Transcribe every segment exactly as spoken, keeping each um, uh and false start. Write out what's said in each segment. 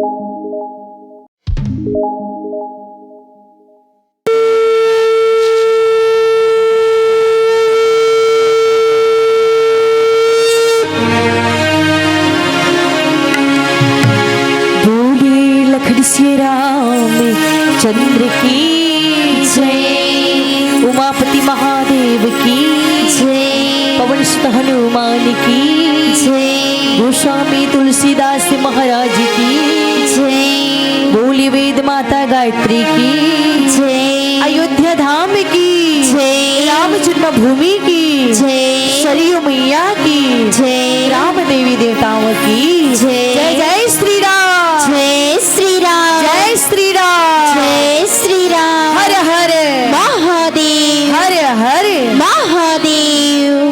बोले लखन सिया राम चंद्र की जय। उमापति महादेव की जय। पवन सुत हनुमान की जय। गोस्वामी तुलसीदास महाराज की जय। बोली वेद माता गायत्री की जय। अयोध्या धाम की जय। राम जन्मभूमि की जय। सरयू मैया की जय। ग्राम देवी देवताओं की जय। जय जय श्री राम। जय श्री राम। जय श्री राम। जय श्री राम। हर हर महादेव। हर हर महादेव।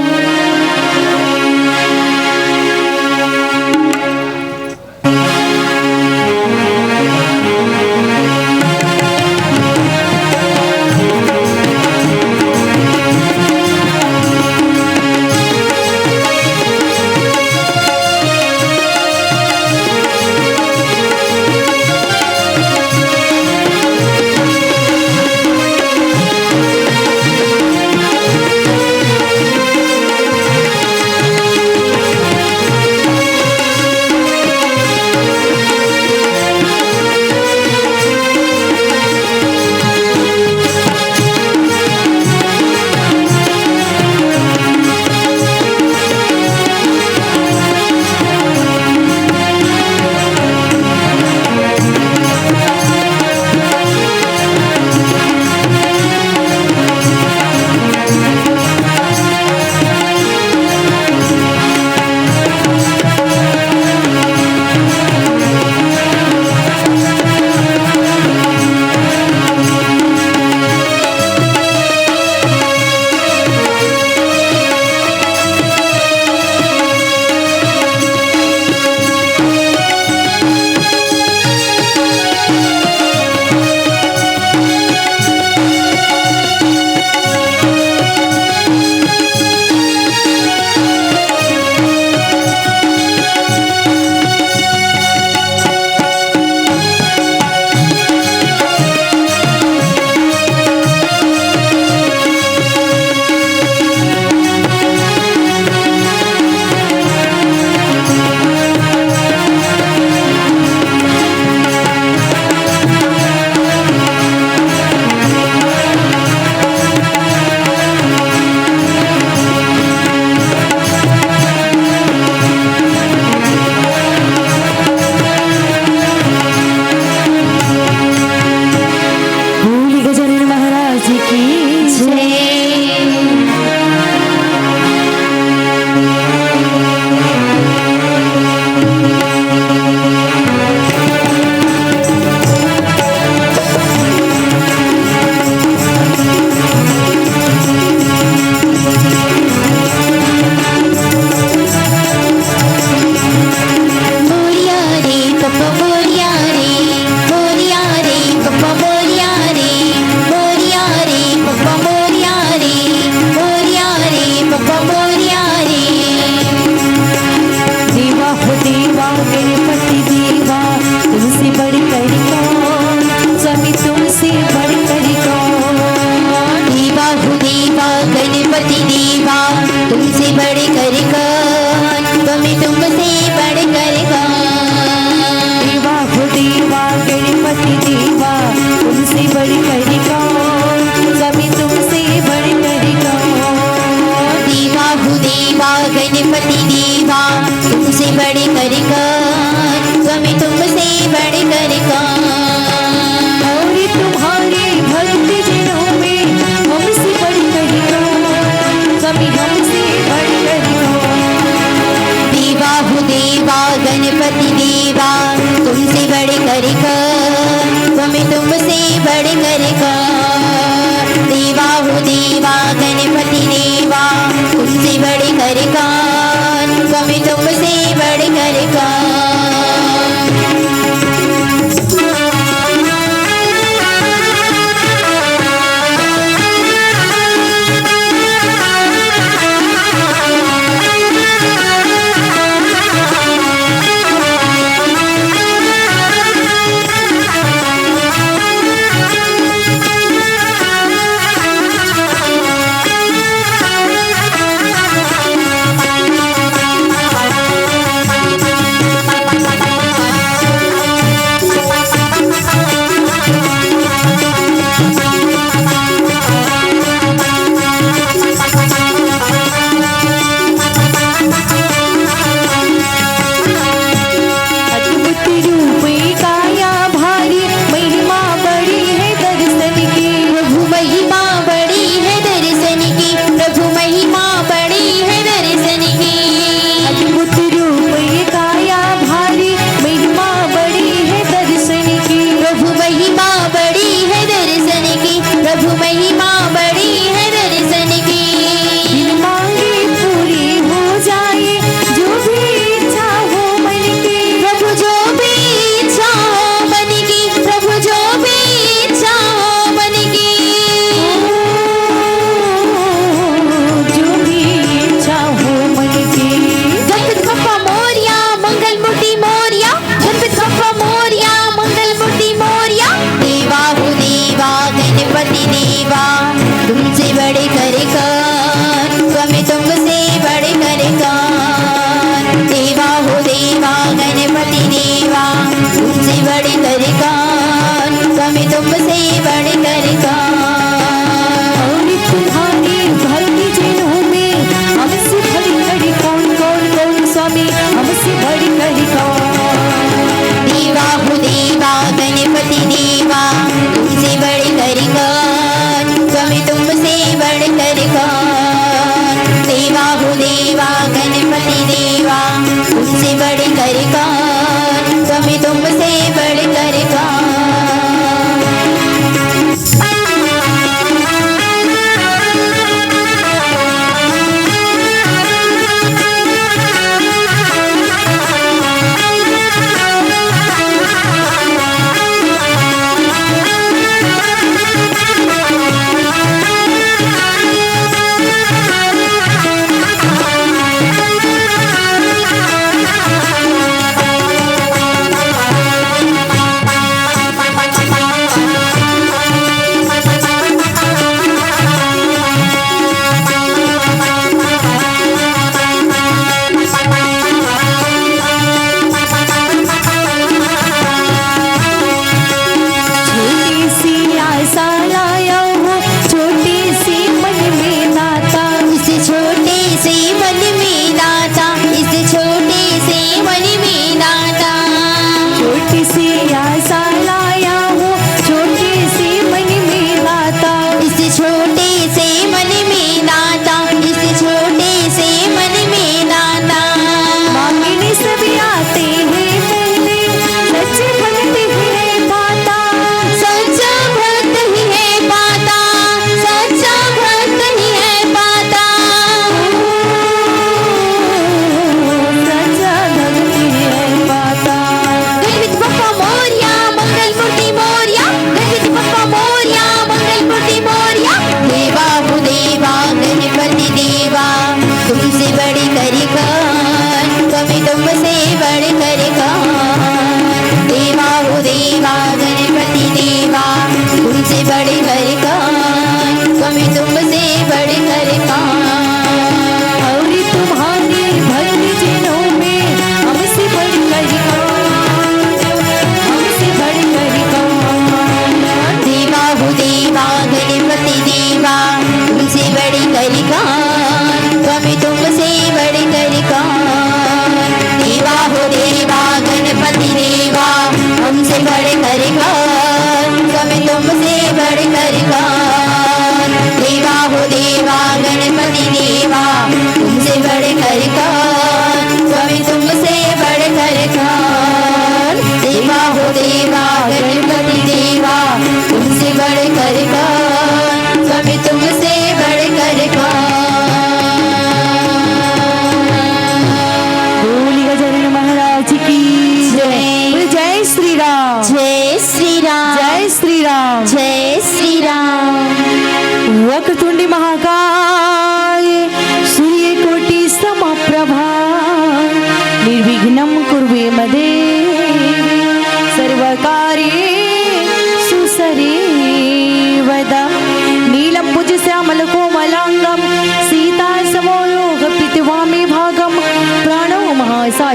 बोली गजानन महाराज की जय। बोलिया रे पप्पा बोलिया रे, बोलिया रे पप्पा बोलिया रे, बोलिया रे पप्पा बोलिया रे, बोलिया रे पप्पा बोलिया रे। देवा हो देवा गणपति देवा, तुमसे बढ़कर कौन, स्वामी तुमसे बढ़कर कौन। देवा हो देवा गणपति देवा, तुमसे बढ़कर कौन, स्वामी तुमसे बढ़कर कौन। देवा हो देवा गणपति देवा, तुमसे बढ़कर कौन, स्वामी तुमसे बढ़कर कौन। देवा हो देवा गणपति देवा, तुमसे बढ़कर कौन, स्वामी तुमसे बढ़कर कौन। और तुम्हारे भक्त जनों में हमसे बढ़कर कौन, स्वामी हमसे बढ़कर कौन। देवा हो देवा गणपति देवा, तुमसे बढ़कर कौन, स्वामी तुमसे बढ़कर कौन। देवा हो देवा गणपति देवा, तुमसे बढ़कर कौन, स्वामी तुमसे बढ़कर कौन।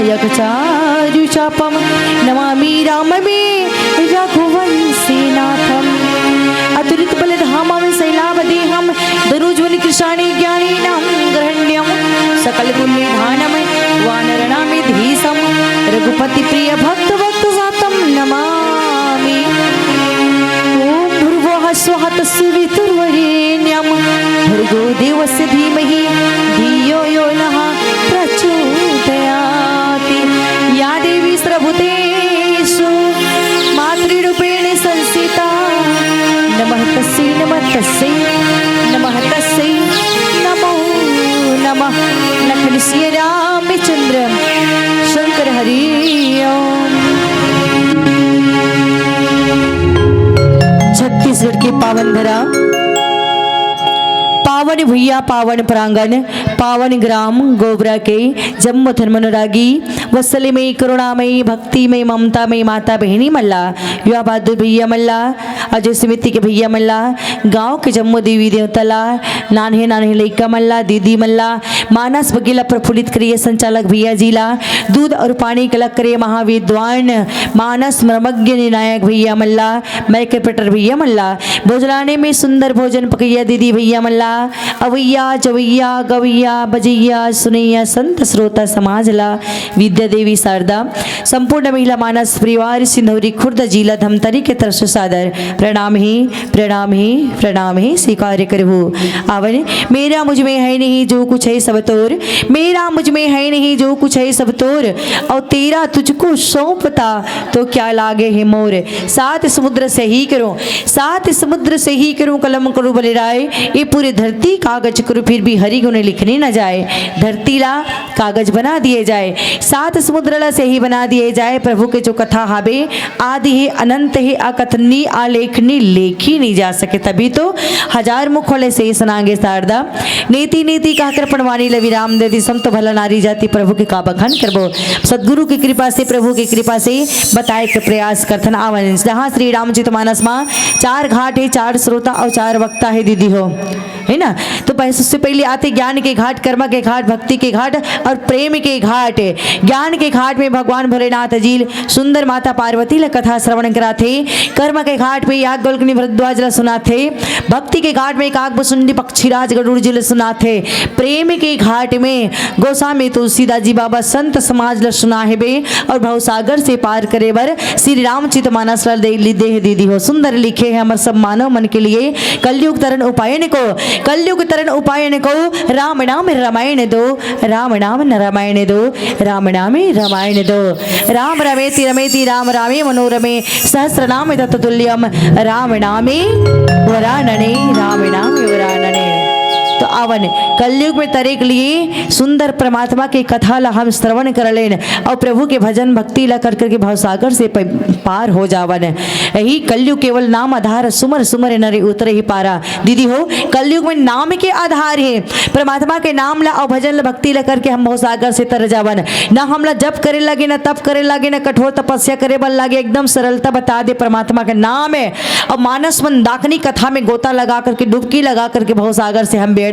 यकचारुचापं नमामि राममे रघुवंशीनाथम्। अतुलित बल धामं शैलाव देहं दनुजवनि कृशानि ज्ञानिनां गरहण्यं सकल गुण निधानम वानर नामे धीशम रघुपति प्रिय भक्त भक्त जातम नमामि। ओम भूर्भुवः स्वः तस्य वितुर्वरेण्यं भर्गो देवस्य धीमहि धियो यो नः प्रचोदयात्। या देवी सर्वभूतेषु मातृरूपेण संस्थिता नमः तस्यै नमः तस्यै नमः तस्यै नमो नमः। लखन सिया रामचंद्र शंकर हरि ओम। छत्तीसगढ़ के पावन धरा, पावन भुइया, पावन प्रांगण, पावन ग्राम गोबरा के जम्मो धर्म अनुरागी, वत्सलमयी, करुणामयी, भक्तिमयी, ममतामयी माता बहिनी मन ला, युवा बहादुर भैया मन ला, अजय समिति के भैया मन ला, गांव के जम्मो देवी देवता ला, नान्हे नान्हे लइका मन ला, दीदी मन ला, मानस बगिला प्रफुल्लित करिए संचालक भैया जी ला, दूध और पानी कलक करिए महाविद्वान, मानस मर्मज्ञ निर्णायक भैया मन ला, माइक ऑपरेटर भैया मन ला, भोजनालय में सुंदर भोजन पकैया दीदी भैया मन ला, अवैया, जवैया, गवैया, बजैया, सुनैया, संत श्रोता समाज ला, विद्या देवी शारदा, संपूर्ण महिला मानस परिवार सिंधौरी खुर्द जिला धमतरी के तरफ से सादर प्रणाम ही, प्रणाम ही, प्रणाम ही स्वीकार करहु। आवन, मेरा मुझ में है नहीं जो कुछ है सब तोर, मेरा मुझ में है नहीं जो कुछ है सब तोर, और तेरा तुझको सौंपता तो क्या लागे है मोर। सात समुद्र सही करूं, सात समुद्र सही करूं, कलम करूं बलिराय, ये पूरी धरती कागज करूं, फिर भी हरि गुण लिखने न जाए। धरती ला कागज बना दिए जाए, सात समुद्र ला सही बना दिए जाए। प्रभु के जो कथा हाबे, आदि हे, अनंत हे, अकथनी, आलेखनी, लेखी नहीं जा सके। तभी तो हजार मुख वाले शेष नागे शारदा। नेति नेति कहकर पणवानी ल विराम दे दी, संत भला नारी जाति प्रभु के का बखान करबो। सदगुरु की कृपा से, प्रभु की कृपा से बताए के प्रयास करथन। आवन जहाँ श्री रामचरित मानस मा चार घाट हे, चार श्रोता और चार वक्ता हे दीदी हो, है ना। तो पहले, सबसे पहले आथे ज्ञान के घाट, कर्म के घाट, भक्ति के घाट और प्रेम के घाट। ज्ञान के घाट में भगवान भोलेनाथ जी सुंदर माता पार्वती ल कथा श्रवण कराथे। कर्म के घाट में याज्ञवल्क्य भरद्वाज ल सुनाथे। भक्ति के घाट में काकभुजंडी पक्षीराज गरुड़ जी ल सुनाथे। प्रेम के घाट में गोस्वामी तुलसीदास जी बाबा संत समाज ल सुना हेबे और भवसागर से पार करे बर श्री रामचरित मानस ल दे, दे हे दीदी हो। सुंदर लिखे हे हमर सब मानव मन के लिए। कलयुग तरन उपायन को, कलयुग तरन उपायन को, राम नाम रामायण दो, राम नाम न रामायण दो, राम नामे रामायण दो। राम रमेति रमेति राम रामे मनोरमे, सहस्रनाम तत्तुल्यम, राम नामे वरानने, राम नामे वरानने। तो आवन, कलयुग में तरे के लिए सुंदर परमात्मा के कथा ला हम श्रवण कर लेन और प्रभु के भजन भक्ति ला कर करके भवसागर से प-, पार हो जावन। यही कलयुग केवल नाम आधार, सुमर सुमर नर उतरे ही पारा। दीदी हो, कलयुग में नाम के आधार हे। परमात्मा के नाम ला अउ भजन ला, भक्ति ला करके हम भवसागर से तर जावन। ना हमला जप करे लागे, ना तप करे लागे, ना कठोर तपस्या करे बर लागे, एकदम सरलता बता दे परमात्मा के नाम हे। अउ मानस मंदाकिनी कथा में गोता लगा करके, डुबकी लगा करके भवसागर से हम बेड़ा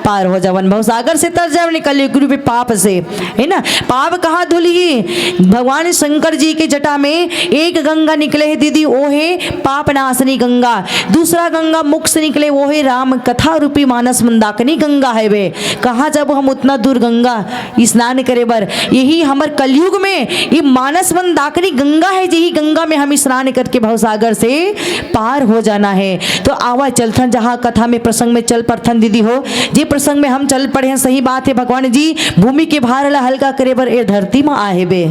पार हो जावन, भवसागर से तर जावन कलयुग रूपी पाप से, है ना। पाप कहाँ धुलही? भगवान शंकर जी के जटा में एक गंगा निकले हे दीदी, वो हे पाप नाशनी गंगा। दूसरा गंगा मुख से निकले, वो हे राम कथा रूपी मानस मंदाकिनी गंगा हे बे। कहाँ जाबो हम उतना दूर गंगा स्नान करे बर? यही हमर कलयुग में ये मानस मंदाकिनी गंगा हे, यही गंगा में हम स्नान करके भवसागर से पार हो जाना हे। तो आवा चलथन, जहाँ कथा में प्रसंग में चल पड़थन दीदी हो। जे प्रसंग में हम चल पड़े हन, सही बात हे, भगवान जी भूमि के भार ला हल्का करे बर ए धरती म आए हे बे।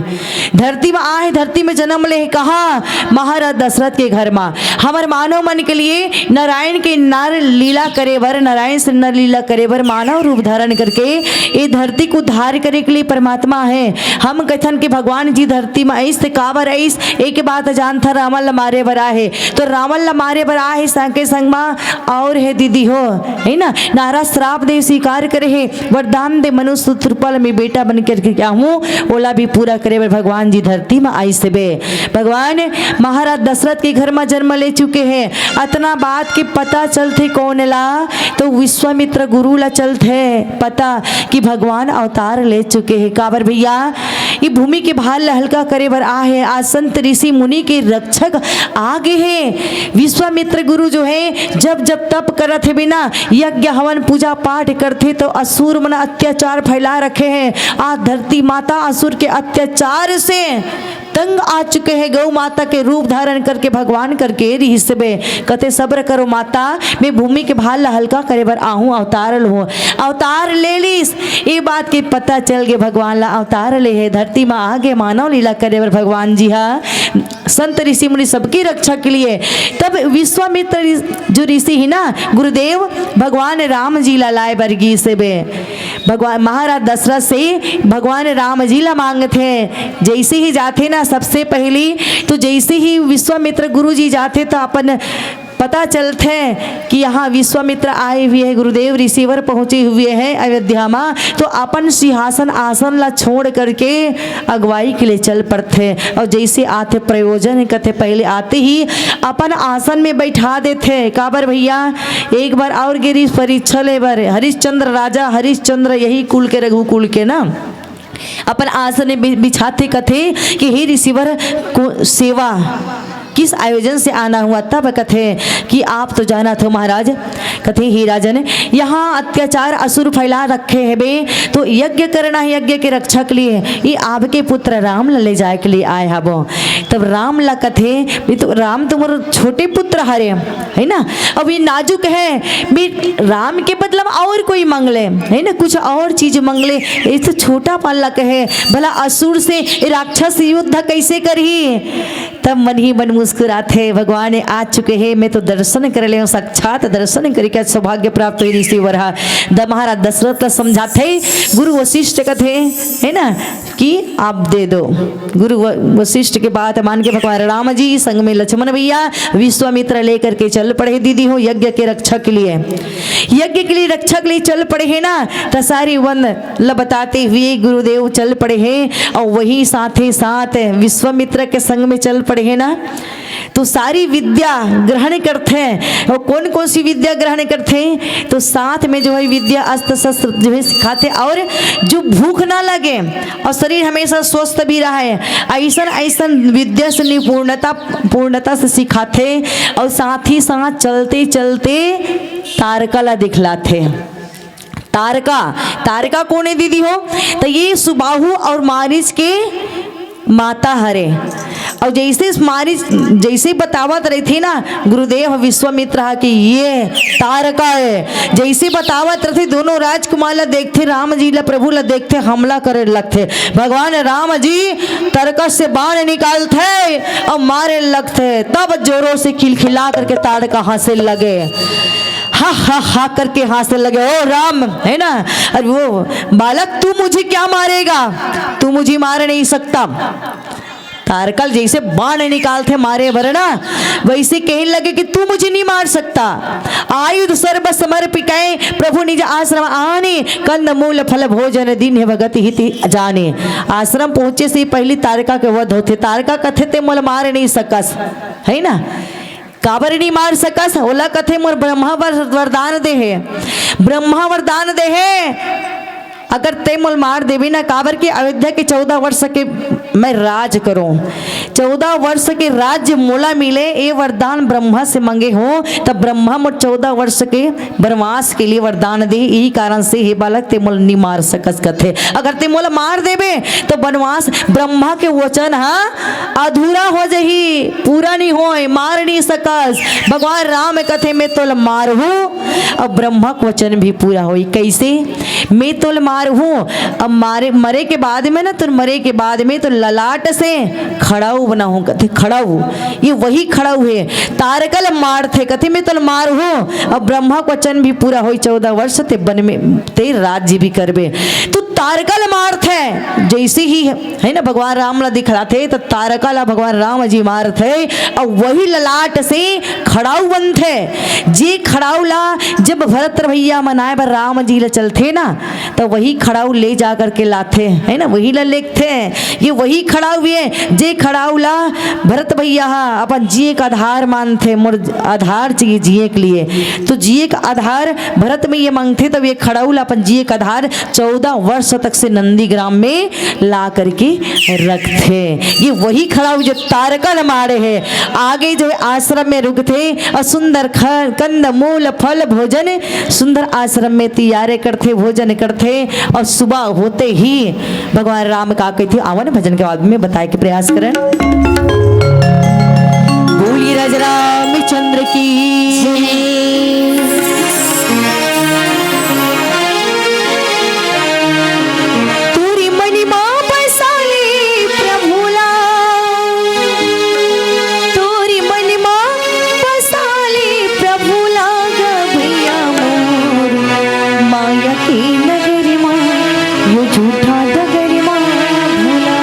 धरती म आए, धरती में जन्म ले हे। कहाँ? महाराज दशरथ के घर म। हमर मानव मन के लिए नारायण के नर लीला करे बर, नारायण से नर लीला करे बर मानव रूप धारण करके ए धरती को उद्धार करे के लिए परमात्मा हे। हम कथन कि भगवान जी धरती म आइस ते काबर आइस? एक बात जानथन, रावण ला मारे बर आए हे। तो रावण ला मारे बर आए हे, संगे संग म और हे दीदी हो, है ना, नारद श्राप दे, स्वीकार करे हे, वरदान दे, मनुष्य रूप ला मैं बेटा बन करके आऊँ, ओला भी पूरा करे बर भगवान जी धरती म आइस हे बे। भगवान महाराज दशरथ के घर म जन्म ले चुके हे। अतना बात के पता चलथे कौन ला? तो विश्वामित्र गुरु ला चलथे पता कि भगवान अवतार ले चुके हे। काबर भैया, ये भूमि के भार ला हल्का करे बर आ हे। आज संत ऋषि मुनि के रक्षक आ गे हे। विश्वामित्र गुरु जो हे, जब जब तप करत हे बिना, यज्ञ हवन पूजा पाठ करथे तो असुर मन अत्याचार फैला रखे हे। आज धरती माता असुर के अत्याचार से तंग आ चुके हे। गौ माता के रूप धारण करके भगवान करके रिहिस बे। कथे, सब्र करो माता, मैं भूमि के भार ला हल्का करे बर आहूं, अवतार लूं। अवतार ले लीस। ए बात के पता चल गे भगवान ला अवतार ले हे, धरती म आ गे मानव लीला करे बर भगवान जी हा। संत ऋषि मुनि सबकी रक्षा के लिए। तब विश्वामित्र ऋ-, जो ऋषि ही ना, गुरुदेव भगवान राम जी ला लाए बर गिस बे। भगवान महाराज दशरथ से भगवान राम जी ला मांगथे। जैसे ही जाथे ना, सबसे पहली तो जैसे ही विश्वामित्र गुरु जी जाथे तो अपन पता चलथे कि यहाँ विश्वामित्र आए हुए हैं, गुरुदेव ऋषिवर पहुँचे हुए हैं अयोध्या में, तो अपन सिंहासन आसन ला छोड़ करके अगुवाई के लिए चल पड़थे। और जैसे आथे प्रयोजन कथे, पहले आते ही अपन आसन में बैठा देथे। काबर भैया, एक बार और गिरीश परीक्षा ले बर हरिश्चंद्र, राजा हरिश्चंद्र यही कुल के, रघु कुल के ना, अपन आसन में बि-, बिछाथे, कथे कि हे ऋषिवर को सेवा किस आयोजन से आना हुआ? तब कथे कि आप तो जानत हो महाराज, कथे हे राजन, यहाँ अत्याचार असुर फैला रखे हे बे, तो यज्ञ करना है, यज्ञ के रक्षा के लिए ये आपके पुत्र राम ला ले जाए के लिए आए हबो। तब राम ला कथे, भी तो राम तो मोर छोटे पुत्र हरे, है ना, अब ये नाजुक है, भी राम के बदला में और कोई मांग ले, है ना, कुछ और चीज मांग ले, ये तो छोटा बालक है, भला असुर से राक्षस युद्ध कैसे करही? तब मन ही मन मुस्कुराथे, भगवान आ चुके हैं, मैं तो दर्शन कर ले, साक्षात दर्शन करके सौभाग्य प्राप्त हुई ऋषि वरहा। द महाराज दशरथ ला समझाथे, गुरु वशिष्ठ कथे, है ना, कि आप दे दो। गुरु व-, वशिष्ठ के बात मान के भगवान राम जी संग में लक्ष्मण भैया विश्वामित्र लेकर के चल पड़े, दीदी हो, यज्ञ के रक्षा के लिए, यज्ञ के लिए रक्षा के लिए चल पड़े है ना। तो सारी वन ल बताते हुए गुरुदेव चल पड़े हैं और वही साथ ही साथ विश्वामित्र के संग में चल पड़े हैं ना। तो सारी विद्या ग्रहण करथे। और कौन कौन सी विद्या ग्रहण करथे? तो साथ में जो है विद्या अस्त्र शस्त्र जो है सिखाथे और जो भूख ना लगे और शरीर हमेशा स्वस्थ भी रहे, ऐसन ऐसन विद्या से निपुणता पूर्णता से सिखाथे। और साथ ही साथ चलते चलते तारका ला दिखलाथे। तारका, तारका कोन हे दीदी हो? तो ये सुबाहु और मारीच के माता हरे। और जैसे मारीच, जैसे बतावत रहिथे ना गुरुदेव विश्वामित्र हा कि ये तारका है, जैसे बतावत रहिथे, दोनों राजकुमार ला देखथे, राम जी ला, प्रभु ला देखथे, हमला करे लगथे। भगवान राम जी तरकस से बाण निकालथे और मारे लगथे, तब जोरों से खिलखिला करके तारका हंसे लगे। हा हा हा करके हंसने लगे, ओ राम, है ना? और वो बालक, तू मुझे क्या मारेगा? तू मुझे मार नहीं सकता। तारका ल जैसे बाण निकालथे मारे बर ना, वैसे कहने लगे कि तू मुझे नहीं मार सकता। आयुध सर्व समर्पिकै प्रभु निज आश्रम आने, कंद मूल फल भोजन दीन्ह भगत हित जाने। आश्रम पहुंचे से पहली तारका के वध होथे। तारका कथे, ते मोला मार नहीं सकस, है ना? काबर नहीं मार सकस? ओला कथे, मोर ब्रह्मा वर-, वरदान दे हे, ब्रह्मा वरदान दे हे, अगर ते मोल मार देबे ना, काबर के अयोध्या के चौदह वर्ष के मैं राज करूं, चौदह वर्ष के राज्य मोला मिले, ये वरदान ब्रह्मा से मांगे हो, तब ब्रह्मा मोर चौदह वर्ष के वनवास के लिए वरदान दे, यही कारण से हे बालक ते मोल नहीं मार सकस कथे। अगर ते मोला मार देबे तो वनवास, ब्रह्मा के वचन हा अधूरा हो जही, पूरा नहीं होय, मार नहीं सकस। भगवान राम कथे, मैं तोल मारहूं, अब ब्रह्मा के वचन भी पूरा होई। कैसे? मैं तोल मारहूं, अब मारे, मरे के बाद में ना, तो मरे के बाद में तो ललाट से खड़ाऊ बनाहूं, कथे खड़ाऊ, ये वही खड़ाऊ है। तारका ल मारथे, कथे मैं तोल मारहूं, अब ब्रह्मा के वचन भी पूरा होई, चौदह वर्ष ते वन में ते राज्य भी करबे। तो तारका ल मारथे, जैसे ही है ना, भगवान राम ला दिखलाथे, तो तारका ला भगवान राम जी मारथे, और वही ललाट से खड़ाऊ बनथे। जे खड़ाऊ ला जब भरत भैया मनाए बर राम जी ला चलथे ना, तो वही खड़ाऊ ले जा करके लाथे, है ना, वही ला लेगथे। ये वही खड़ाऊ है, जे खड़ाऊ ला भरत भैया हा अपन जिए का आधार मानथे, मोर आधार चाहिए जिए के लिए। तो जिए का आधार भरत में ये मांगथे, तब ये खड़ाऊ ला अपन जिए का आधार चौदह वर्ष तक से नंदीग्राम में ला करके रखथे। ये वही खड़ा हुआ जो तारका न माड़े हे। आगे जो है आश्रम में रुकथे अउ सुंदर ख-, कंद मूल फल भोजन सुंदर आश्रम में तियारे करथे, भोजन करथे अउ सुबह होते ही भगवान राम का कहिथे, आवा न भजन के बाद में बताए के प्रयास करन। बोलिए राजा रामचंद्र की। तोरी महिमा बसाले प्रभुला, तोरी महिमा बसाले प्रभुला ग भैया मोर, माया के नगरी मा यो झूठा डगरी मा भुला।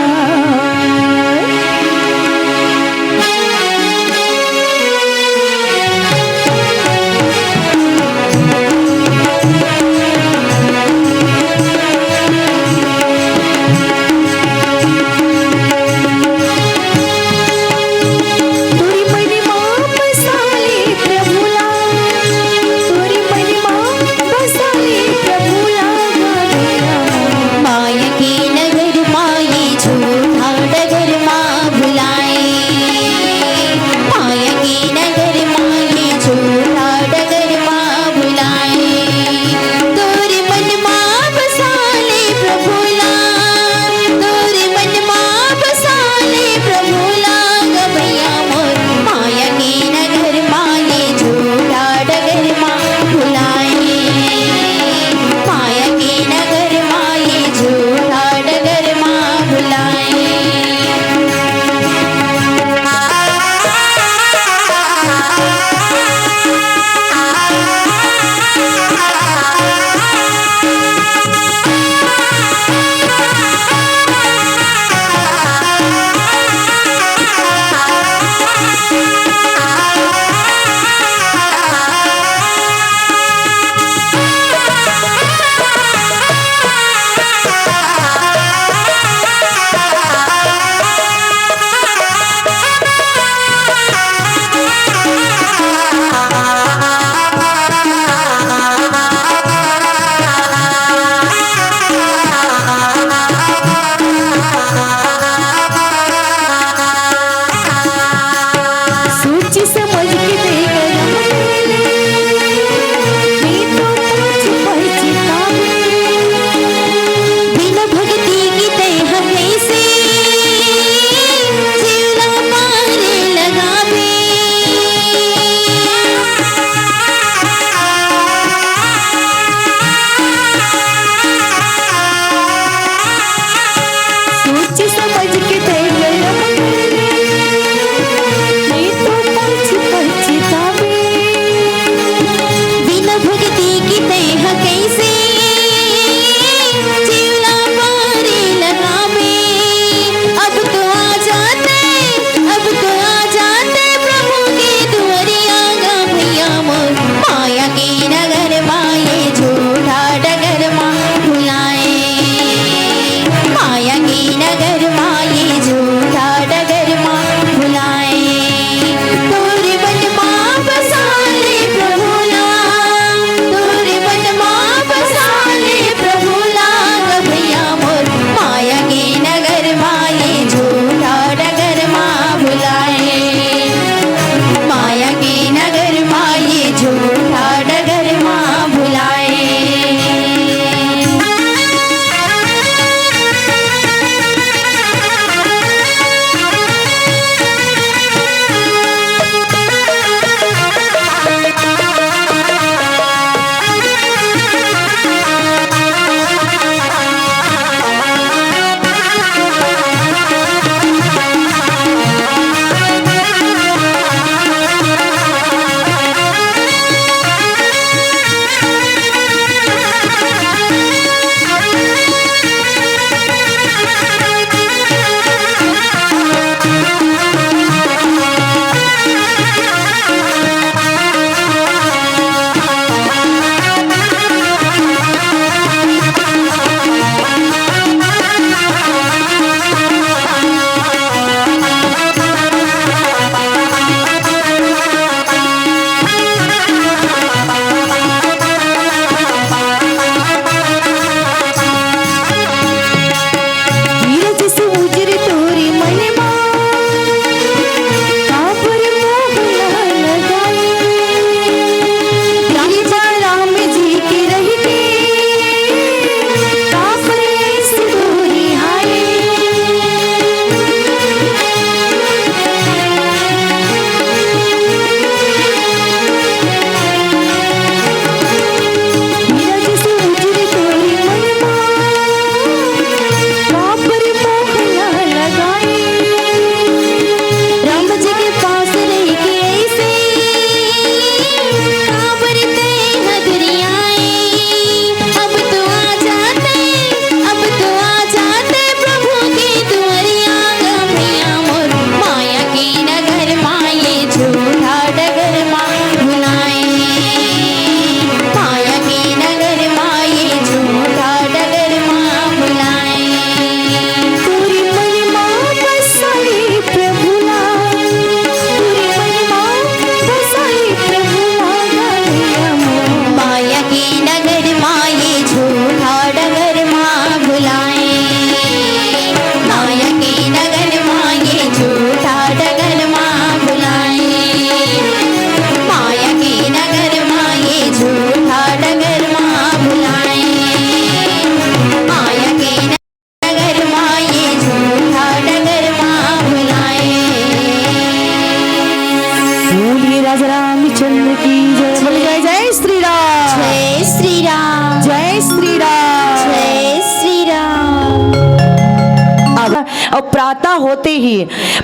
प्रातः होते ही,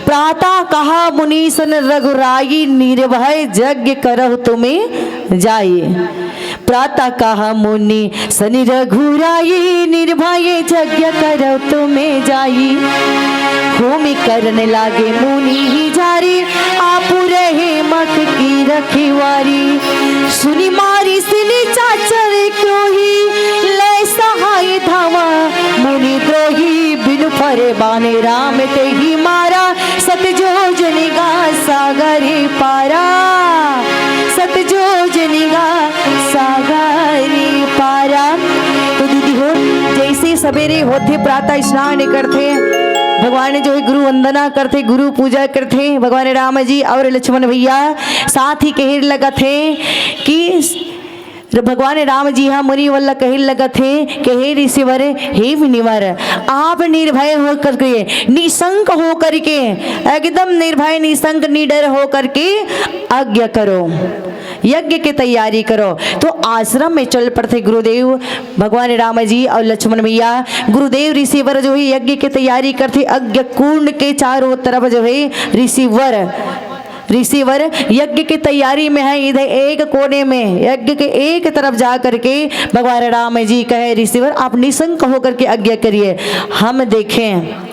प्रातः कहा मुनि सन रघुराई, निर्भय यज्ञ करहु तुम्हें जाई। प्रातः कहा मुनि सन रघुराई, निर्भय यज्ञ करहु तुम्हें जाई। होम करन लागे मुनि ही जारी, आप रहे मख की रखवारी। सुनि मारी सिनि चाचर क्यों ही, लै सहाय धावा मुनि द्रोही। बिनु फर बान राम तेहि मारा, सत जोजन गा सागर पारा। सत जोजन गा सागर पारा। तो दीदी हो, जैसे सवेरे होथे, प्रातः स्नान करथे, भगवान जो है गुरु वंदना करथे, गुरु पूजा करथे, भगवान राम जी और लक्ष्मण भैया साथ ही कहे लगत हे कि भगवान राम जी हा मुनिवर ला कहे लगत हे कि हे ऋषिवर, हे मुनिवर, आप निर्भय होकर के, निशंक होकर के, एकदम निर्भय, निशंक, निडर होकर के यज्ञ करो, यज्ञ के तैयारी करो। तो आश्रम में चल पड़थे गुरुदेव, भगवान राम जी और लक्ष्मण भैया। गुरुदेव ऋषिवर जो है यज्ञ के तैयारी करथे, यज्ञ कुंड के चारों तरफ जो है ऋषिवर, ऋषिवर यज्ञ की तैयारी में है। इधर एक कोने में यज्ञ के एक तरफ जा करके भगवान राम जी कहे, ऋषिवर, आप निशंक होकर के यज्ञ करिए, हम देखें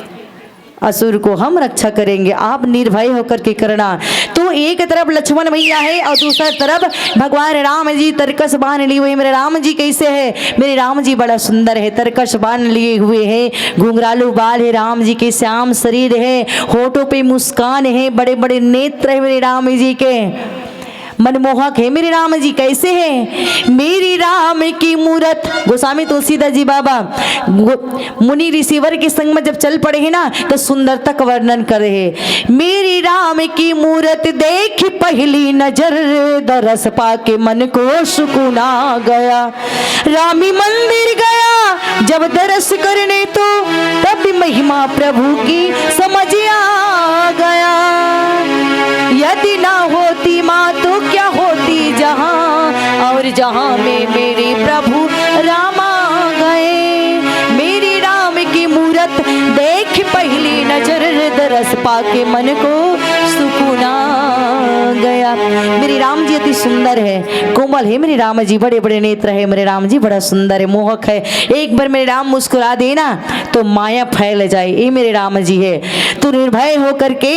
असुर को, हम रक्षा करेंगे, आप निर्भय होकर के करना। तो एक तरफ लक्ष्मण भैया है और दूसरा तरफ भगवान राम जी तरकस बाण लिए हुए। मेरे राम जी कैसे है? मेरे राम जी बड़ा सुंदर है, तरकस बाण लिए हुए है, घुंघरालू बाल है राम जी के, श्याम शरीर है, होठों पे मुस्कान है, बड़े बड़े नेत्र है मेरे राम जी के, मनमोहक है मेरे राम जी। कैसे है मेरे राम की मूरत? गोस्वामी तुलसीदास जी बाबा गो-, मुनि ऋषिवर के संग में जब चल पड़े हैं ना, तो सुंदरता का वर्णन करे है। मेरे राम की मूरत देखि पहली नजर, दरस पाके मन को सुकून आ गया। रामी मंदिर गया जब दरस करने, तो तब महिमा प्रभु की समझ आ गया। यदि ना होती माँ तो क्या होती जहाँ, और जहाँ में मेरे प्रभु राम आ गए। मेरी राम की मूरत देख पहली नजर, दरस पाके मन को सुकून आ गया। मेरे राम जी अति सुंदर है, कोमल है मेरे राम जी, बड़े बड़े नेत्र है मेरे राम जी, बड़ा सुंदर है, मोहक है। एक बार मेरे राम मुस्कुरा देना तो माया फैल जाए, ये मेरे राम जी है। तो निर्भय होकर के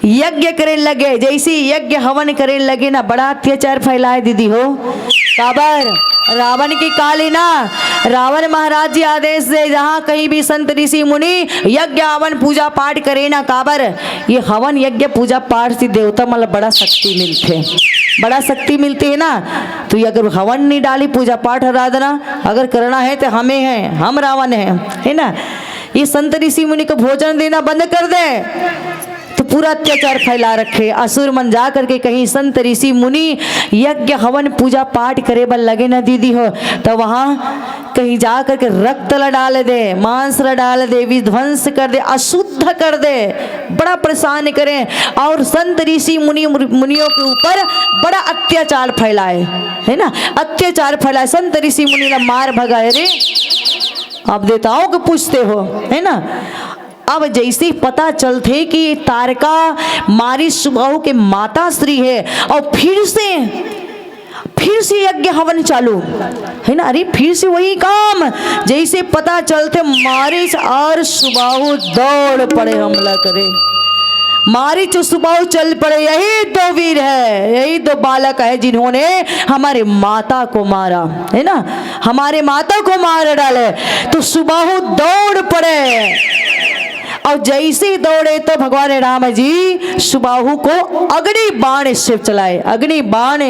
यज्ञ करे लगे। जैसे यज्ञ हवन करे लगे ना, बड़ा अत्याचार फैलाए दीदी हो। काबर? रावण के काल हे ना, रावण महाराज जी आदेश दे, जहाँ कहीं भी संत ऋषि मुनि यज्ञ हवन पूजा पाठ करे ना, काबर? ये हवन यज्ञ पूजा पाठ से देवता मन ला बड़ा शक्ति मिलथे, बड़ा शक्ति मिलथे हे ना। तो ये अगर हवन नहीं डाली, पूजा पाठ आराधना अगर करना है तो हमें है, हम रावण हैं, है ना। ये संत ऋषि मुनि को भोजन देना बंद कर दे, तो पूरा अत्याचार फैला रखे। असुर मन जा करके कहीं संत ऋषि मुनि यज्ञ हवन पूजा पाठ करे बर लगे न दीदी हो, तो वहाँ कहीं जा करके रक्त ला डाल दे, मांस ला डाल दे, विध्वंस कर दे, अशुद्ध कर दे, बड़ा परेशान करें। और संत ऋषि मुनि, मुनियों के ऊपर बड़ा अत्याचार फैलाए, है ना, अत्याचार फैलाए। संत ऋषि मुनि ला मार भगाए रे। अब देवताओं को पूछते हो, है ना। अब जैसे ही पता चलथे कि तारका मारी सुबाहु के माता श्री है, और फिर से, फिर से यज्ञ हवन चालू, है ना। अरे, फिर से वही काम। जैसे पता चलथे, मारिच और सुबाहु दौड़ पड़े हमला करे। मारिच और सुबाहु चल पड़े। यही दो वीर है, यही दो बालक है जिन्होंने हमारे माता को मारा, है ना, हमारे माता को मार डाले। तो सुबाहु दौड़ पड़े, और जैसे ही दौड़े तो भगवान राम जी सुबाहु को अग्नि बाण से चलाए। अग्नि बाण,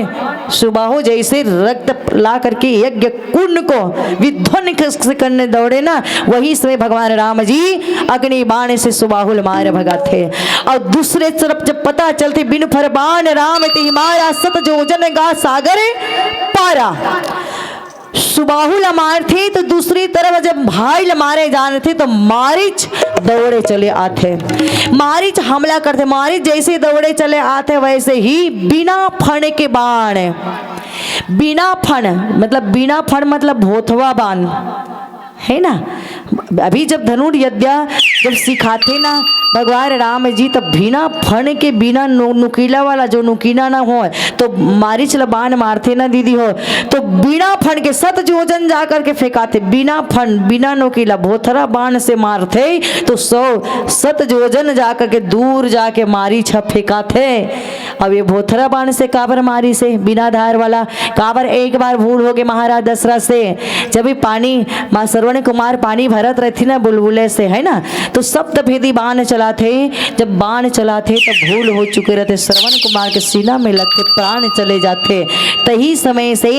सुबाहु जैसे रक्त ला करके यज्ञ कुंड को विध्वंस करने दौड़े ना, वही समय भगवान राम जी अग्नि बाण से सुबाहु ल मार भगाथे। और दूसरे तरफ जब पता चलथे, बिनु फर बाण राम तेहि मारा, सत जोजन गा सागर पारा। सुबाहु ला मारथे तो दूसरी तरफ जब भाई ला मारे जानथे तो मारिच दौड़े चले आथे, मारिच हमला करथे। मारिच जैसे दौड़े चले आथे वैसे ही बिना फण के बाण, बिना फण मतलब, बिना फण मतलब भोथवा बाण, है ना, अभी जब धनुर यज्ञ जब सिखाथे ना भगवान राम जी, तब बिना फण के, बिना नु-, नुकीला वाला, जो नुकीला ना हो, तो मारिच ल बाण मारथे ना दीदी हो, तो बिना फण के सत जोजन जा करके फेंकाथे, बिना फण, बिना नुकीला भोथरा बाण से मारथे, तो सौ सत जोजन जा करके दूर जाके मारिच ह फेंकाथे। अब ये भोथरा बाण से काबर मारिस हे, बिना धार वाला? काबर? एक बार भूल होगे महाराज दशरथ से, जब भी पानी, माँ श्रवण कुमार पानी भरत रहती ना बुलबुले से, है ना, तो सप्त भेदी बाण चलाथे। जब बाण चलाथे, तब भूल हो चुके रहथे, श्रवण कुमार के सीना में लगथे, प्राण चले जाथे। तही समय से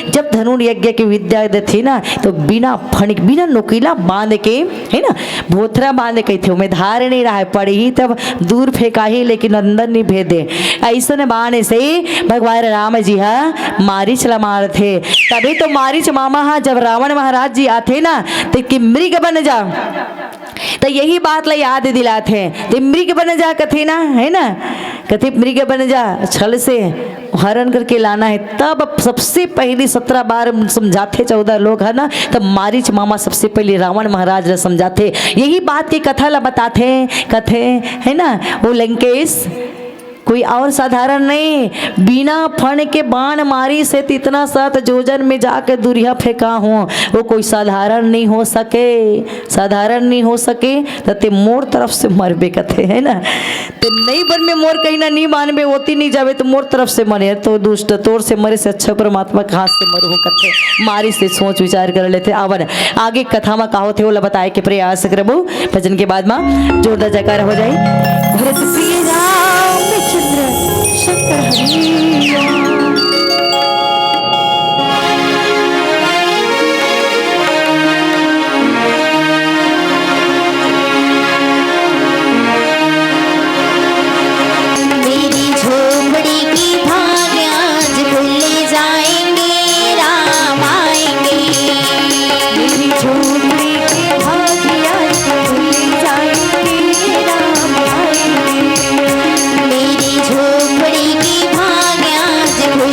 जब धनुर यज्ञ के विद्या देथे ना, तो बिना फणिक, बिना नुकीला बांध के, है ना, भोथरा बांध के कहिथे, ओमे धार नहीं रहा है, पड़ही तब दूर फेंकाही, लेकिन अंदर नहीं भेदे। ऐसन बाण से भगवान राम जी ह मारिच ला मारथे। तभी तो मारिच मामा ह जब रावण महाराज जी आथे ना, तो कि मृग बन जा, तो यही बात ला याद दिलाथे, ते मृग बन जा कथे ना, है ना, कथे मृग बन जा, छल से हरण करके लाना है। तब सबसे पहली सत्रह बार समझाथे चौदह लोग, है ना, तब मारिच मामा सबसे पहले रावण महाराज ला समझाथे, यही बात की कथा ला बताथे, कथे, है ना, वो लंकेश कोई और साधारण नहीं, बिना फण के बाण मारिस हे, इतना सत जोजन में जाके दूरिहा फेंका हो, वो कोई साधारण नहीं हो सके, साधारण नहीं हो सके। त ते मोर तरफ से मरबे कथे, है ना, ते नहीं बन में मोर कहीं ना नहीं मानबे, ओती नहीं जाबे, तो मोर तरफ से मरे, तो दुष्ट तोर से मरे से अच्छा परमात्मा के हाथ से मरहूं कथे। मारिस हे, सोच विचार कर लेथे। आवन आगे कथा में का होथे, ओला बताए के प्रयास करबो। भजन के बाद मा जोरदार जयकार हो जाए। भरत प्रिय रामचंद्र शंकर हरि। मेरी झोपड़ी की भाग आज खुल जाएंगे, राम आएंगे। मेरी झोपड़ी की भाग आज खुल जाएंगे, राम आएंगे। मेरी झोपड़ी की भाग आज खुल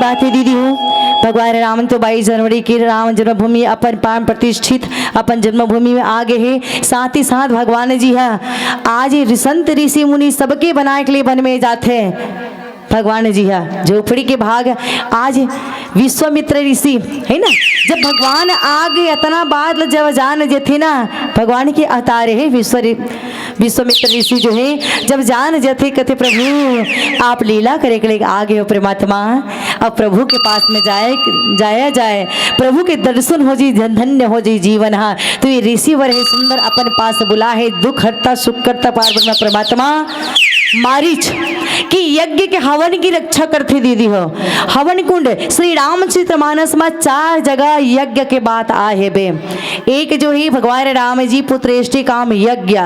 साथ ही दीदी हो, भगवान राम तो बाईस जनवरी के राम जन्मभूमि अपन प्राण प्रतिष्ठित अपन जन्मभूमि में आ गए हैं। साथ ही साथ भगवान जी हा आज संत ऋषि मुनि सबके बनाए के लिए वन में जाथे। भगवान जी हा झोपड़ी के भाग आज विश्वामित्र ऋषि है ना, जब भगवान आ गए इतना बात ल जब जान जथे ना, भगवान के अवतार है विश्व विश्वामित्र ऋषि जो है जब जान जथे कथे, "प्रभु आप लीला करे के लिए आ गए हो परमात्मा, अब प्रभु के पास में जाए, जाया जाए, प्रभु के दर्शन हो जी, धन धन्य हो जी जीवन हा।" तो ये ऋषि वर है सुंदर अपन पास बुला है, दुख हरता सुख करता पार ब्रह्म परमात्मा मारीच कि यज्ञ के हवन की रक्षा करथे दीदी हो। हवन कुंड श्री रामचरित मानस में चार जगह यज्ञ के बात आए हे बे। एक जो ही भगवान राम जी पुत्रेष्टि काम यज्ञ,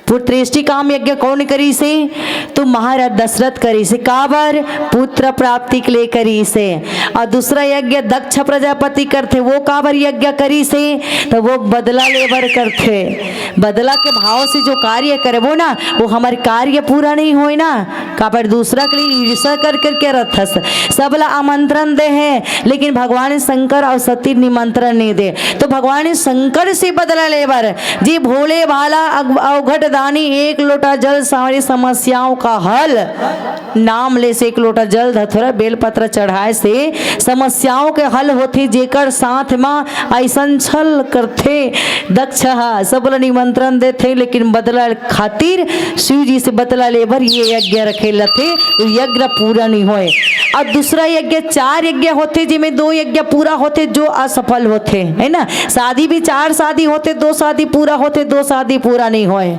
पुत्रेष्टि काम यज्ञ कौन करिसे? तो महाराज दशरथ करिसे। काबर? पुत्र प्राप्ति के लिए करिसे। और दूसरा यज्ञ दक्ष प्रजापति करथे, वो काबर यज्ञ करिसे? तो वो बदला लेबर करथे। बदला के भाव से जो कार्य करबो ना, वो हमर कार्य पूरा नहीं होय ना। काबर दूसरा के लिए ईर्ष्या कर करके रथस। सबला आमंत्रण दे हे, लेकिन भगवान शंकर और सती निमंत्रण नहीं दे। तो भगवान शंकर से बदला लेबर जी भोले भाला अग-, अवघट दानी, एक लोटा जल सारी समस्याओं का हल। नाम ले से एक लोटा जल धतुरा बेलपत्र चढ़ाए से समस्याओं के हल होथे। जेकर साथ मा ऐसन छल करथे दक्ष हा, सब ला निमंत्रण देथे, लेकिन बदला खातिर शिव जी से बदला लेबर ये यज्ञ रखे लथे, तो यज्ञ पूरा नहीं होए। और दूसरा यज्ञ, चार यज्ञ होथे, जेमे दो यज्ञ पूरा होथे, जो असफल होथे, है ना। शादी भी चार शादी होथे, दो शादी पूरा होथे, दो शादी पूरा नहीं होए।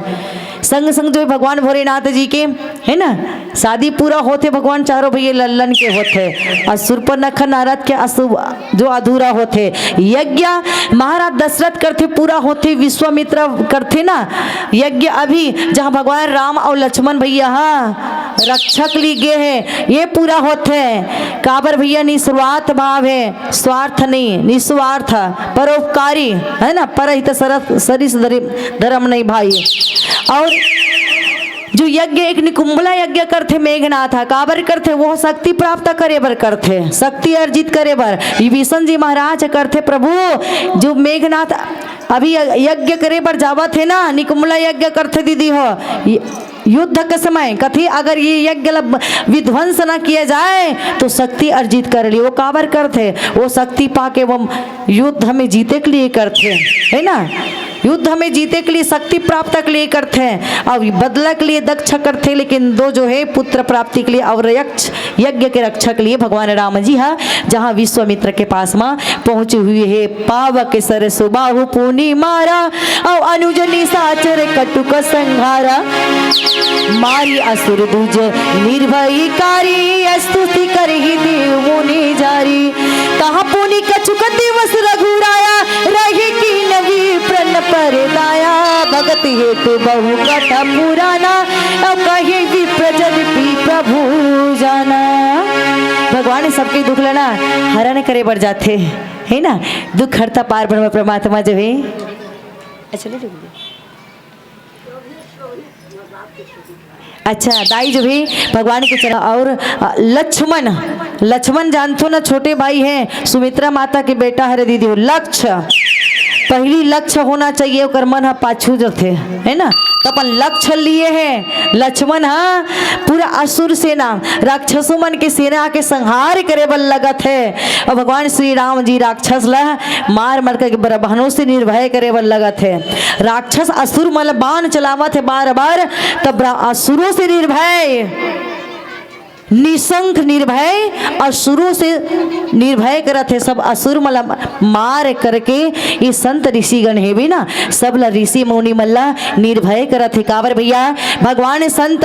संग संग जो भगवान भोलेनाथ जी के, है ना, शादी पूरा होथे, भगवान चारों भैया लल्लन के होथे, और शूर्पणखा नारद के असु-, जो अधूरा होथे। यज्ञ महाराज दशरथ करथे, पूरा होथे, विश्वामित्र करथे ना यज्ञ। अभी जहाँ भगवान राम और लक्ष्मण भैया हा रक्षक ली गे हे, ये पूरा होथे। काबर भैया, निस्वार्थ भाव है, स्वार्थ नहीं, निस्वार्थ, परोपकारी, है ना, परहित सरस-, सरिस धरि-, धर्म नहीं भाई। और जो यज्ञ एक निकुंभला यज्ञ करथे मेघनाथ हा, काबर करथे? वो शक्ति प्राप्त करे बर करथे, शक्ति अर्जित करे बर। विभीषण जी महाराज करथे, प्रभु, जो मेघनाथ अभी यज्ञ करे बर जावत हे ना, निकुंभला यज्ञ करथे दीदी हो, य-, युद्ध के समय कथी, अगर ये यज्ञ ल विध्वंस ना किया जाए तो शक्ति अर्जित कर ली। वो काबर करथे? वो शक्ति पाके वो युद्ध में जीते के लिए करथे, है ना। युद्ध में जीते के लिए, शक्ति प्राप्त के लिए करथे, और बदला के लिए दक्ष करथे, लेकिन दो जो है पुत्र प्राप्ति के लिए और यक्ष, यज्ञ के रक्षा के लिए भगवान राम जी हा जहाँ विश्वामित्र के पास मा पहुँचे हुए हे। पावक सरसु बाहु पुनि मारा, और अनुज निशाचर कटुक संहारा। मारी असुर दुज निर्भय कारी, स्तुति करहि देव मुनि जारी। तहाँ पुनि कछुक दिवस रघुराया, रहि कीन्ह विप्रन पर दाया। भगत हेतु बहु कथा पुराना, अब कहे विप्र जन पी प्रभु जाना। भगवान सबके दुख ला ना हरण करे बर जाथे, है ना, दुख हरता पार ब्रह्म परमात्मा जो है। अच्छा, ले लो। अच्छा, दाई जो भी भगवान के चरण और, अ, लक्ष्मण, लक्ष्मण जानथो ना, छोटे भाई हैं, सुमित्रा माता के बेटा हरे दीदी हो, लक्ष्य, पहली लक्ष्य होना चाहिए, ओकर मन ह पाछू जथे, है ना? तो अपन लक्ष्य लिए हैं लक्ष्मण ह, पूरा असुर सेना, राक्षसों मन के सेना के संहार करे बर लगत है। और भगवान श्री राम जी राक्षस ला मार मार के ब्रह्मणों से निर्भय करे बर लगत है। राक्षस असुर मन बाण चलावत हे बार बार, तब ब्र-, असुरों से निर्भय, निशंक निर्भय, असुरों से निर्भय करत हे। सब असुर मन मार करके ये संत ऋषिगण हेबे ना, सब ला ऋषि मुनि मन ला निर्भय करत हे। काबर भैया, भगवान संत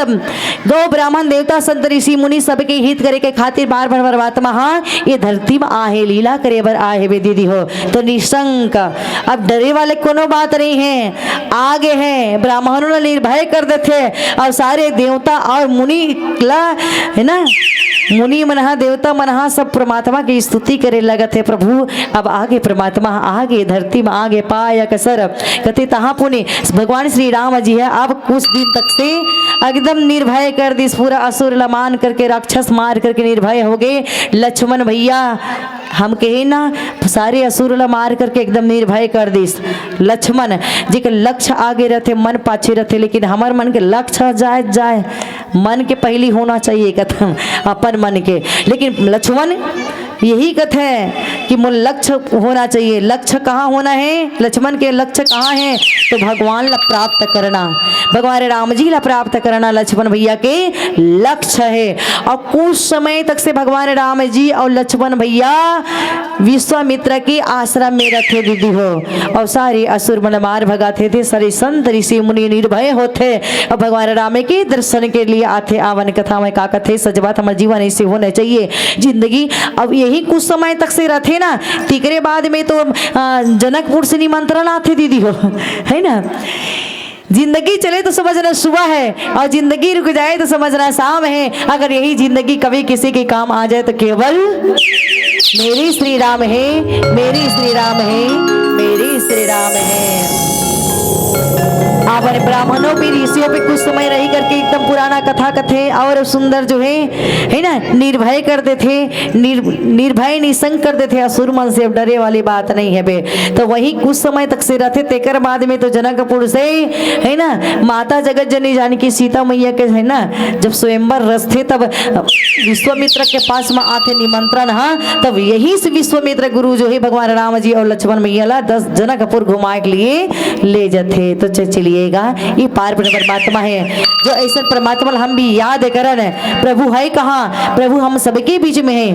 गौ ब्राह्मण देवता संत ऋषि मुनि सबके हित करे के खातिर बार बार परमात्मा हा ये धरती में आहे, लीला करे बर आहे बे दीदी हो। तो निशंक, अब डरे वाले कोनो बात नहीं है, आगे है, ब्राह्मणों ने निर्भय कर देथे और सारे देवता और मुनि ला, है ना, मुनि मन ह, देवता मन ह, सब परमात्मा के स्तुति करे लगत हे। प्रभु अब आगे, परमात्मा आगे, धरती म आगे, पाय अकसर कथे तहाँ पुनि। भगवान श्री राम जी ह अब कुछ दिन तक से एकदम निर्भय कर दिस, पूरा असुर ल मान करके, राक्षस मार करके निर्भय हो गए। लक्ष्मण भैया हम कहे ना, सारे असुर ला मार करके एकदम निर्भय कर दिस। लक्ष्मण जी के लक्ष्य आगे रहथे, मन पाछे रहथे, लेकिन हमर मन के लक्ष्य जाए जाए, मन के पहली होना चाहिए कथन अपन मन के। लेकिन लक्ष्मण यही कथे कि मोर लक्ष्य होना चाहिए। लक्ष्य कहाँ होना है? लक्ष्मण के लक्ष्य कहाँ है? तो भगवान ला प्राप्त करना, भगवान राम जी ला प्राप्त करना लक्ष्मण भैया के लक्ष्य है। और कुछ समय तक से भगवान राम जी और लक्ष्मण भैया विश्वामित्र के आश्रम में रथे दीदी हो, और सारे असुर मन मार भगाथे थे, सारे संत ऋषि मुनि निर्भय होथे, और भगवान राम के दर्शन के लिए आथे। आवन कथा में का कथे, सच बात हमर जीवन ऐसे होना चाहिए। जिंदगी अब यही कुछ समय तक से रथे ना, तीकरे बाद में तो अ, जनकपुर से निमंत्रण आथे दीदी हो, है ना। जिंदगी चले तो समझना सुबह है, और जिंदगी रुक जाए तो समझना शाम है। अगर यही जिंदगी कभी किसी के काम आ जाए तो केवल मेरे श्री राम है, मेरे श्री राम है, मेरे श्री राम है। आपने ब्राह्मणों पे, ऋषियों पे कुछ समय रही करके एकदम पुराना कथा कथे और सुंदर जो है, है ना, निर्भय कर देथे, निर-, निर्भय निशंक कर देथे। असुर मन से अब डरे वाली बात नहीं है बे। तो वही कुछ समय तक से रथे, तेकर बाद में तो जनकपुर से, है ना, माता जगत जननी जानकी सीता मैया के, है ना, जब स्वयंवर रचथे तब विश्वामित्र के पास में आथे निमंत्रण, हाँ, तब यही से विश्वामित्र गुरु जो है भगवान राम जी और लक्ष्मण मैया ला दस जनकपुर घुमाए के लिए ले जथे। तो च-, चलिएगा, ये पार पर परमात्मा है, जो ऐसा परमात्मा ला हम भी याद करन। प्रभु है कहाँ? प्रभु हम सबके बीच में है,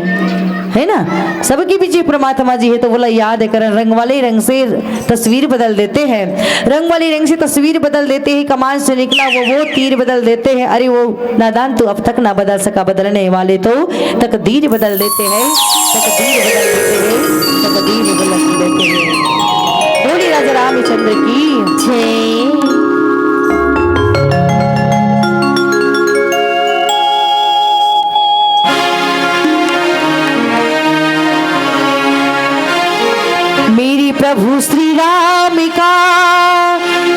है ना? सबके बीच में परमात्मा जी है, तो बोला याद करन। रंग वाले रंग से तस्वीर बदल देते हैं, रंग वाले रंग से तस्वीर बदल देते हैं। कमान से निकला वो, वो तीर बदल देते हैं। अरे वो नादान, तू अब तक ना बदल सका, बदलने वाले तो तकदीर बदल देते हैं, तकदीर बदल देते हैं, तकदीर बदल देते हैं। बोलिए राजा रामचंद्र की जय। मेरे प्रभु श्री राम का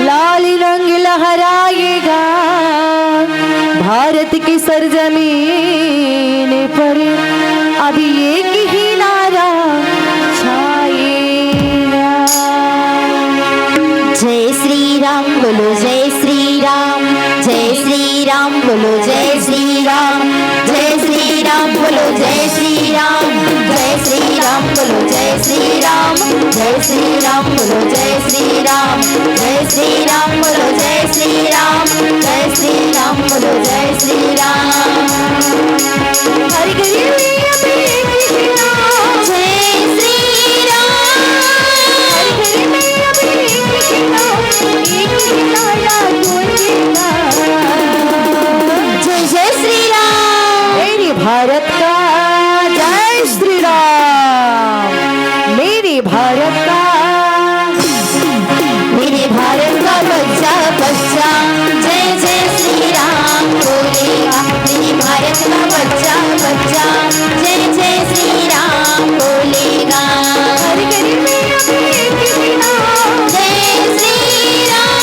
लाल रंग लहराएगा, भारत की सरजमीन पर अब एक ही नारा छाएगा। जय श्री राम बोलो, जय श्री राम, जय श्री राम बोलो, जय श्री राम, जय श्री राम बोलो, जय श्री राम, जय श्री राम बोलो, जय श्री राम, जय श्री राम बोलो, जय श्री राम, जय श्री राम बोलो, जय श्री राम, जय श्री राम बोलो, जय श्री राम। हर गली में अब एक ही नारा। जय श्री राम। हर गली में अब एक ही नारा, एक ही नारा गूंजेगा। जय जय श्री राम। मेरे भारत का जय श्री राम। मेरे भारत का, मेरे भारत का बच्चा बच्चा जय जय श्री राम बोलेगा। मेरे भारत का बच्चा बच्चा जय जय श्री राम बोलेगा। हर गली में अब एक ही नारा। जय श्री राम।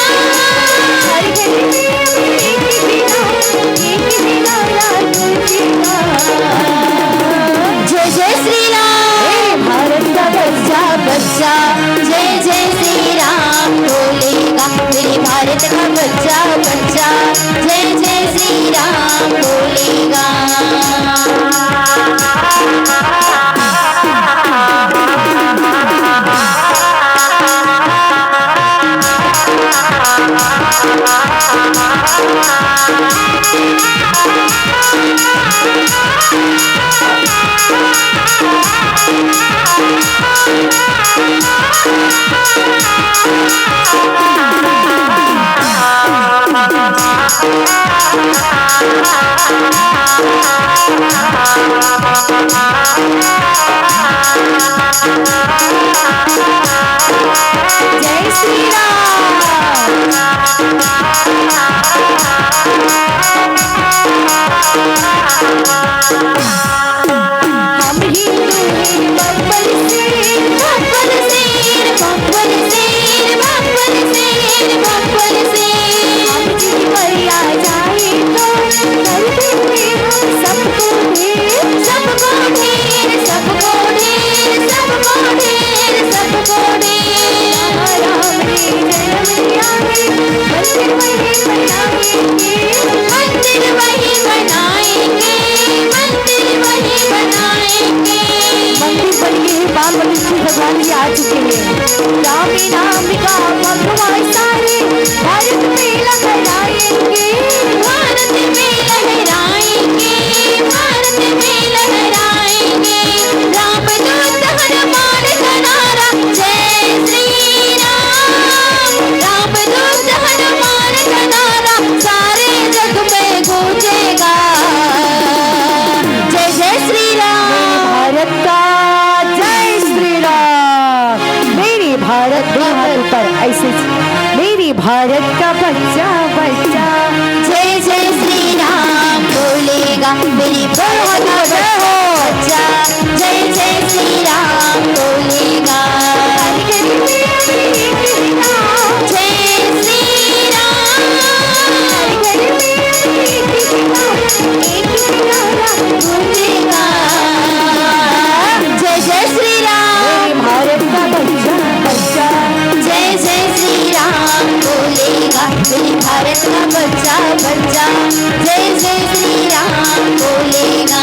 हर गली में अब एक ही नारा, एक ही नारा गूंजेगा। जय जय श्री राम। मेरे भारत का बच्चा बच्चा जय जय श्री राम बोलेगा। मेरे भारत का बच्चा बच्चा जय जय श्री राम बोलेगा। जय श्री राम। चुके हैं। राम नाम का भगवा सारे भारत में लहराएंगे। भारत में लहराएंगे, भारत में लहराएंगे। रामदूत हनुमान का नारा, जय श्री राम। रामदूत हनुमान का नारा सारे जग में गूंजेगा। जय जय श्री राम। भारत का जय श्री राम। मेरे भारत का, दोनों हाथ ऊपर ऐसे, मेरे भारत का बच्चा बच्चा। जय जय श्री राम बोलेगा, मेरी भारत का बच्चा। जय जय श्री राम बोलेगा। जय श्री राम। जय जय श्री राम। मेरे भारत का बच्चा बच्चा। जय जय श्री राम बोलेगा, मेरे भारत का बच्चा बच्चा। जय जय श्री राम बोलेगा।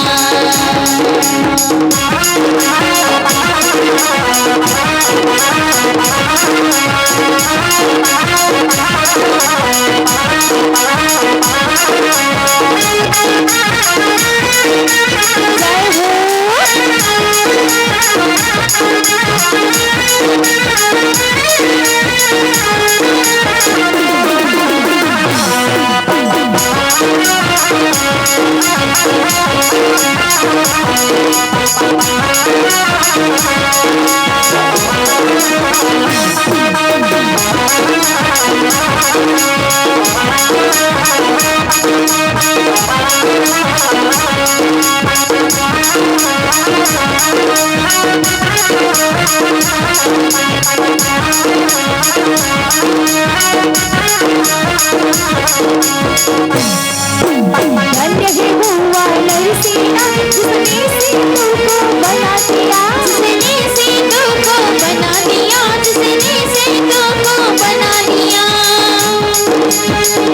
धन्य है वो वानर सेना जिसने सेतु को बना दिया, जिसने सेतु को बना दिया, जिसने सेतु को बना दिया।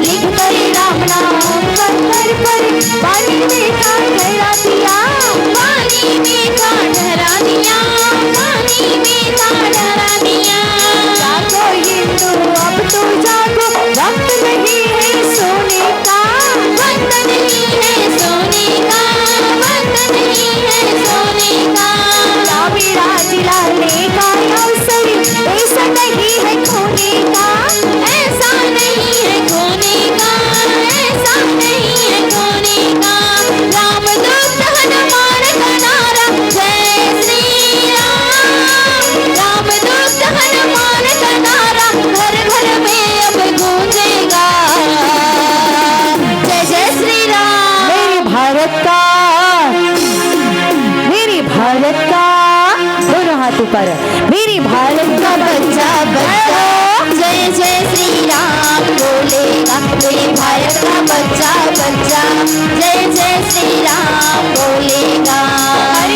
लिख कर राम नाम पत्थर पर पानी में का ठहरा दिया, पानी में का ठहरा दिया, पानी में का ठहरा दिया। जागो हिंदू अब तो जागो, वक्त नहीं है सोने का। वक्त नहीं है सोने का, वक्त नहीं है सोने का। राम राज लाने का अवसर ऐसा नहीं है खोने का, ऐसा नहीं है खोने का, ऐसा नहीं है खोने का। रामदूत हनुमान का नारा, जय श्री राम। रामदूत हनुमान का नारा घर घर में अब गूंजेगा। जय जय श्री राम। मेरे भारत का, मेरे भारत का, दोनों हाथ ऊपर। मेरे भारत का बच्चा बच्चा, जय जय श्री राम बोलेगा। मेरे भारत का बच्चा बच्चा, जय जय श्री राम बोलेगा। हर